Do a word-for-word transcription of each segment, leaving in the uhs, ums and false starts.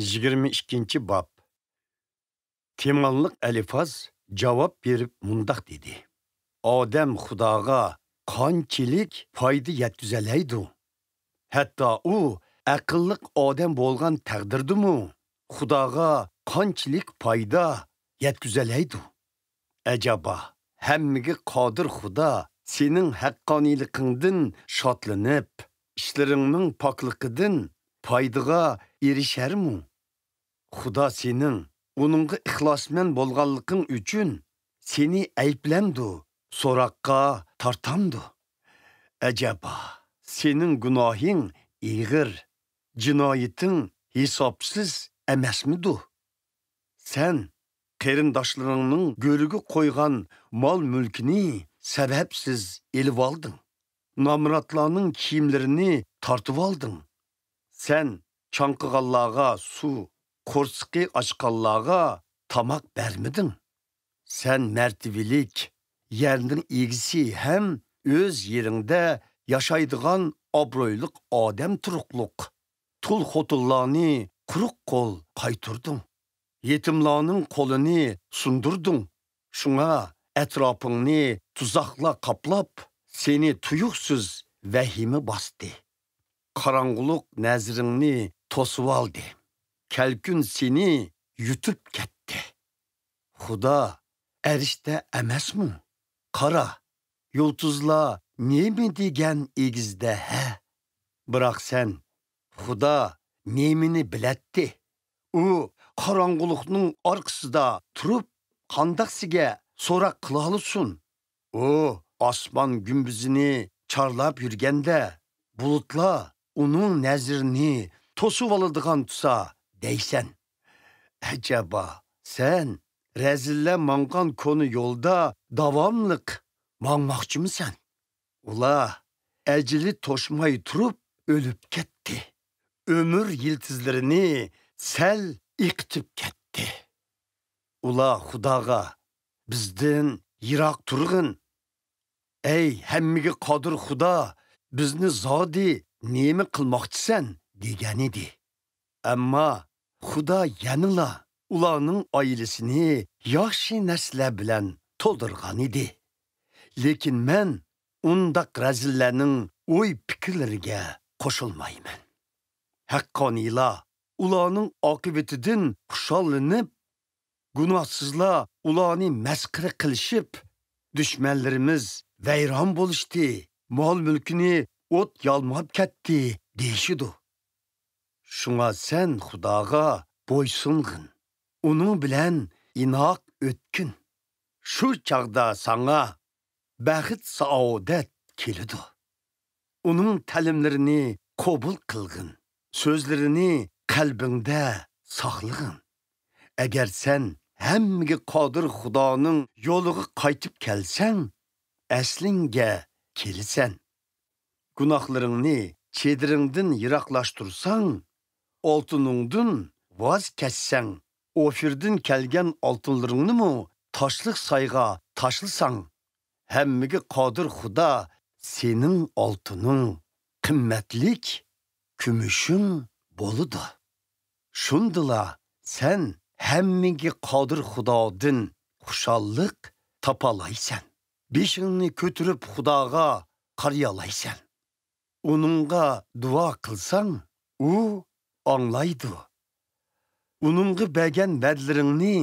يىگىرمە ئىككىنچى باب. تېمانلىق ئەلىفاز جاۋاب بېرىپ مۇنداق دېدى: ئادەم خۇداغا قانچىلىك پايدا يەتكۈزەلەيدۇ؟ ھەتتا ئۇ ئەقىللىق ئادەم بولغان تەقدىردىمۇ خۇداغا قانچىلىك پايدا يەتكۈزەلەيدۇ؟ ئەجەبا، ھەممىگە قادىر خۇدا سېنىڭ ھەققانىيلىقىڭدىن شادلىنىپ، ئىشلىرىڭنىڭ پاكلىقىدىن پايدىغا ئېرىشەرمۇ؟ خۇدا سېنىڭ ئۇنىڭغا ئىخلاسمەن بولغانلىقىڭ ئۈچۈن سېنى ئەيىبلەمدۇ، سوراققا تارتامدۇ؟ ئەجەبا، سېنىڭ گۇناھىڭ ئېغىر، جىنايىتىڭ ھېسابسىز ئەمەسمىدۇ؟ سەن قېرىنداشلىرىڭنىڭ گۆرۈگە قويغان مال-مۈلكىنى سەۋەبسىز ئېلىۋالدىڭ. نامراتلارنىڭ كىيىملىرىنى تارتىۋالدىڭ. سەن چاڭقىغانلارغا سۇ، قورسىقى ئاچقانلارغا تاماق بەرمىدىڭ. سەن مەرتىۋىلىك، يەرنىڭ ئىگىسى ھەم ئۆز يېرىڭدە ياشايدىغان ئابرۇيلۇق ئادەم تۇرۇقلۇق، تۇل خوتۇنلارنى قۇرۇق قول قايتۇردۇڭ. يېتىملارنىڭ قولىنى سۇندۇردۇڭ. شۇڭا ئەتراپىڭنى تۇزاقلار قاپلاپ، سېنى تۇيۇقسىز ۋەھىمە باستى. قاراڭغۇلۇق نەزىرىڭنى توسۇۋالدى. كەلكۈن سېنى يۇتۇپ كەتتى. خۇدا ئەرشتە ئەمەسمۇ؟ قارا، يۇلتۇزلار نېمە دېگەن ئېگىزدە ھە؟ بىراق سەن، خۇدا نېمىنى بىلەتتى؟ ئۇ قاراڭغۇلۇقنىڭ ئارقىسىدا تۇرۇپ، قانداقسىگە سوراق قىلالىسۇن؟ ئۇ ئاسمان گۈمبىزىنى چارلاپ يۈرگەندە، بۇلۇتلار ئۇنىڭ نەزىرىنى توسۇۋالىدىغان تۇرسا دەيسەن. ئەجەبا، سەن رەزىللەر ماڭغان كونا يولدا داۋاملىق ماڭماقچىمىسەن؟ ئۇلار ئەجىلى توشماي تۇرۇپ ئۆلۈپ كەتتى. ئۆمۈر يىلتىزلىرىنى سەل ئېقىتىپ كەتتى. ئۇلار خۇداغا، بىزدىن يىراق تۇرغىن. ئەي ھەممىگە قادىر خۇدا، بىزنى زادى نېمە قىلماقچىسەن؟ دېگەنىدى. ئەمما خۇدا يەنىلا ئۇلارنىڭ ئائىلىسىنى ياخشى نەرسىلەر بىلەن تولدۇرغانىدى. لېكىن مەن ئۇنداق رەزىللەرنىڭ ئوي-پىكىرلىرىگە قوشۇلمايمەن. ھەققانىيلار ئۇلارنىڭ ئاقىۋىتىدىن خۇشاللىنىپ، گۇناھسىزلار ئۇلارنى مەسخىرە قىلىشىپ، دۈشمەنلىرىمىز ۋەيران بولۇشتى، مال-مۈلكىنى ئوت يالماپ كەتتى دېيىشىدۇ. شۇڭا سەن خۇداغا بويسۇنغىن، ئۇنىڭ بىلەن ئىناق ئۆتكىن. شۇ چاغدا ساڭا بەخت-سائادەت كېلىدۇ. ئۇنىڭ تەلىملىرىنى قوبۇل قىلغىن، سۆزلىرىنى قەلبىڭدە ساقلىغىن. ئەگەر سەن ھەممىگە قادىر خۇدانىڭ يولىغا قايتىپ كەلسەڭ، ئەسلىڭگە كېلىسەن. گۇناھلىرىڭنى چېدىرىڭدىن يىراقلاشتۇرساڭ، ئالتۇنۇڭدىن ۋاز كەچسەڭ، ئوفىردىن كەلگەن ئالتۇنلىرىڭنىمۇ تاشلىق سايغا تاشلىساڭ، ھەممىگە قادىر خۇدا سېنىڭ ئالتۇنۇڭ، قىممەتلىك كۈمۈشۈڭ بولىدۇ. شۇندىلا سەن ھەممىگە قادىر خۇدادىن خۇشاللىق تاپالايسەن. بېشىڭنى كۆتۈرۈپ خۇداغا قارىيالايسەن. ئۇنىڭغا دۇئا قىلساڭ، ئۇ ئاڭلايدۇ. ئۇنىڭغا بەرگەن ۋەدىلىرىڭنى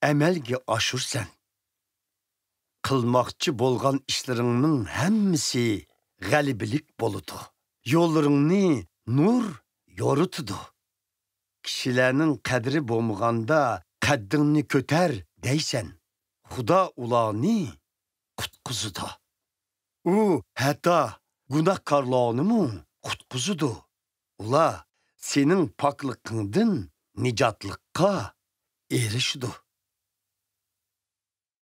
ئەمەلگە ئاشۇرىسەن. قىلماقچى بولغان ئىشلىرىڭنىڭ ھەممىسى غەلىبىلىك بولىدۇ. يوللىرىڭنى نۇر يورۇتىدۇ. كىشىلەرنىڭ قەدرى بولمىغاندا قەددىڭنى كۆتەر دەيسەن. خۇدا ئۇلارنى قۇتقۇزىدۇ. ئۇ ھەتتا گۇناھكارلارنىمۇ قۇتقۇزىدۇ. ئۇلار سېنىڭ پاكلىقىڭدىن نىجاتلىققا ئېرىشىدۇ.